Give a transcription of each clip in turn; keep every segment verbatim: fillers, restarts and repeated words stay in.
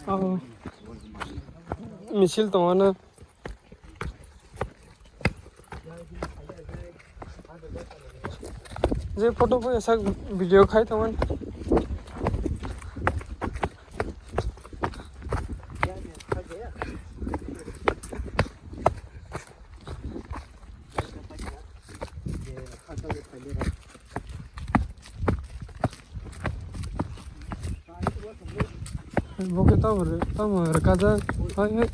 Oh. Misil tongmano. Je photo bo sak video khai tongmani. Bo khe tamo rw-, tamo rwkajak. Hai, hai.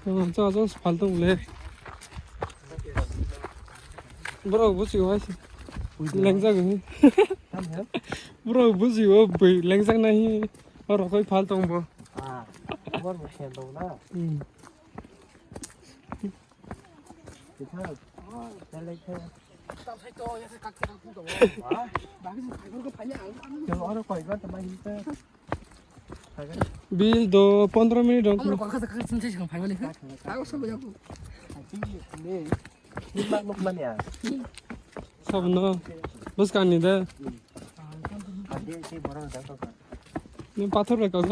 Tamo, tamo, tamo, phaltong le. Borok buchi o hai se. Lengjak o. Borok buchi o bui lengjak nai. Borok koi phaltong bo. Ah, bor bo sen tong na. Hmm. Bis do pondro minute dong. Sabno. Bwskang ni da. Ni pathor bai kok.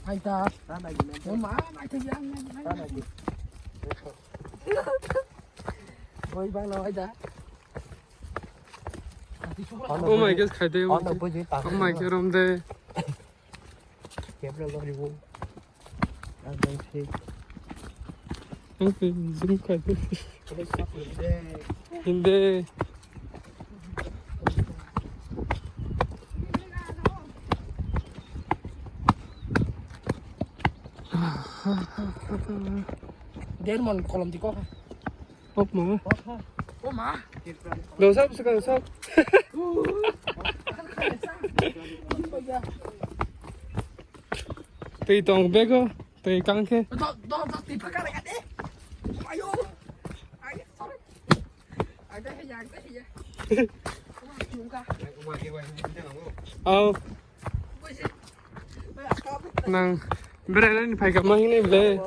Hai ta. Oi bang lo hai ta. Oh my God, khai de. Oh my God, rom de. Camera lo ribu. Ang dai se. Ang se zoom khai de. Hindi. Dermon kolom di kok. Pop ma. Pop ma. Dosap suka dosap. Tei tong bego, tei kangke. Do do do tei pakar ya de. Ayo. Ayo sorry. Agda he ya, agda he ya. Kuma chunga. Au. Nang berai ni phai kama hini ble.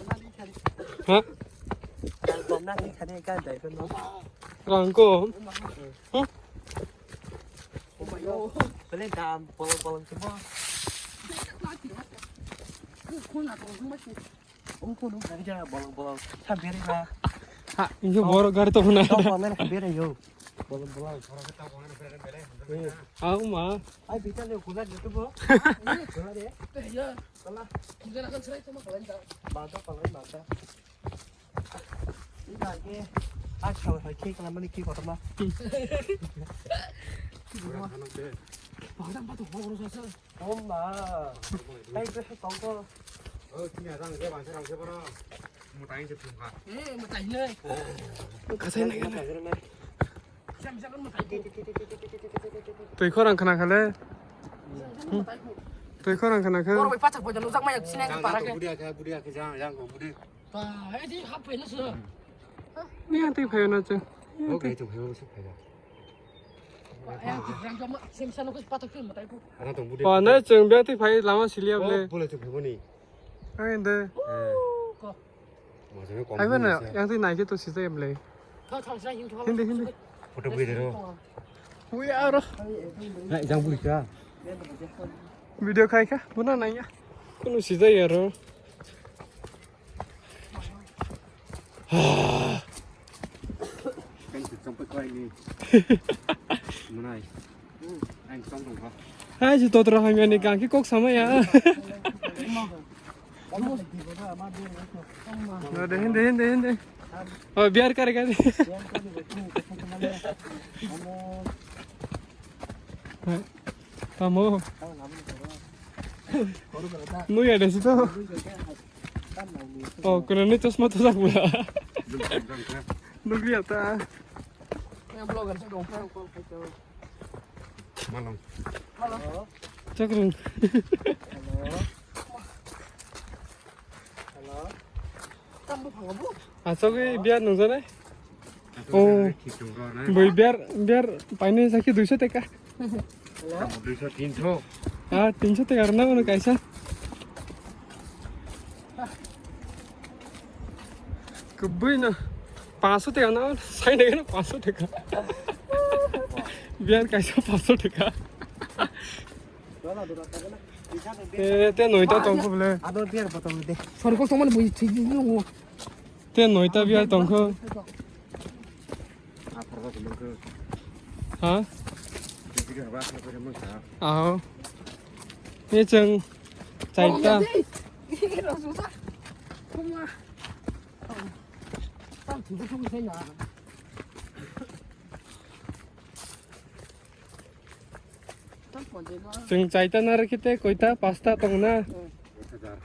Ha? Rang kom. Hmm? Bele dam bolong bolong cuma. Bolong bolong. Sa bere ba. Ha, ini borok gari to na. Dam bolong bere yo. Bolong bolong. Au ma. Ai, bichar le, kula de tu bo. Kula de. Te ya. Kula. Kula na kan serai sama kalian ta. Bata kula bata. Ini lagi. Ah, kau hai kek lama ni kek kotama. Padang batu horo sasa. Oh ma. Ai, ke kau ko. Oh, sini ada nggak bangsa orang siapa orang. Mau tanya sih tuh. Eh, mau tanya. Kasih lagi. Twi khorang khna khale. Twi khorang khna kha. Borok bai pachak bai nujak maya sini. Jang, para jang, ke. Budia khe, budia khe, jang, jang, budi. Ba, eh, di hap bai nusu. Ni yang twi phayo na chwng. Oke, chwng phayo, chwng phayo. Yang twi jang jang ma, sim sano kus patok sim matai ku. Ana tong budi. Ba, na chwng bia twi phai lama siliya ble. Bole chwng phayo ni. Ang de. Ko. Hai mana yang twi nai khe to sijai emle. Hindi, hindi. Photo bui dero. Ui aro. Hai jang bui ka. Video khai kha buna nai ya. Kunu sijai aro. Kan chwng pai kai ni. Munai. Hai si totra hamya ni kangki kok sama ya. Hindi, hindi, hindi, hindi. Oh, biar kare kare. Tamo. Nuya deh situ. Oh, kena ni chasma tuh aku ya. Nugri ata. Yang vlogger sih dong, prank call kayak. Malam. Halo. Chakring. Halo. Halo. Kamu apa bu? Asok ini biar nunggu nih. Oh. Bui biar, biar paine jaki duiso teka. Duiso, tinso. Ah, tinso teka rwna mano kaisa. Kubui no. Panso teka na, sai ne no panso teka. Biar kaisa panso teka. Eh, te noita tongkho bole. Ado biar botol de. Sorkol tongmani bui thik di nungo. Te noita biar tongkho. Ha? Aho. Ye chwng chaita. Chwng chaita narwkhe te koita pasta tongna.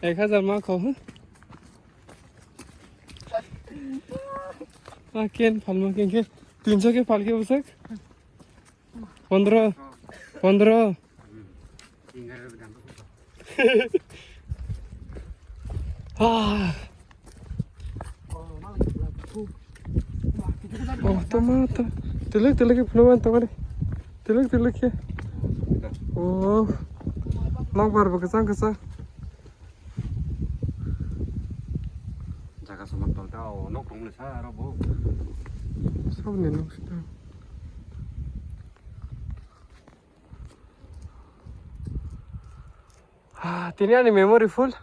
Ek hajar ma kho. Ah, ken phalma ken khe tinso khe phalkhe bwsak. Pondro. Pondro. Ah. Oh, tama, tama. Tilik, tilik, phunuk man tama de. Tilik, tilik ya. Oh. Nok bar ba kesang, kesang. Jaga sama tol ta, oh, nok tong le sa aro bo. Sab ni nok sita. Ah, tini ani memory full.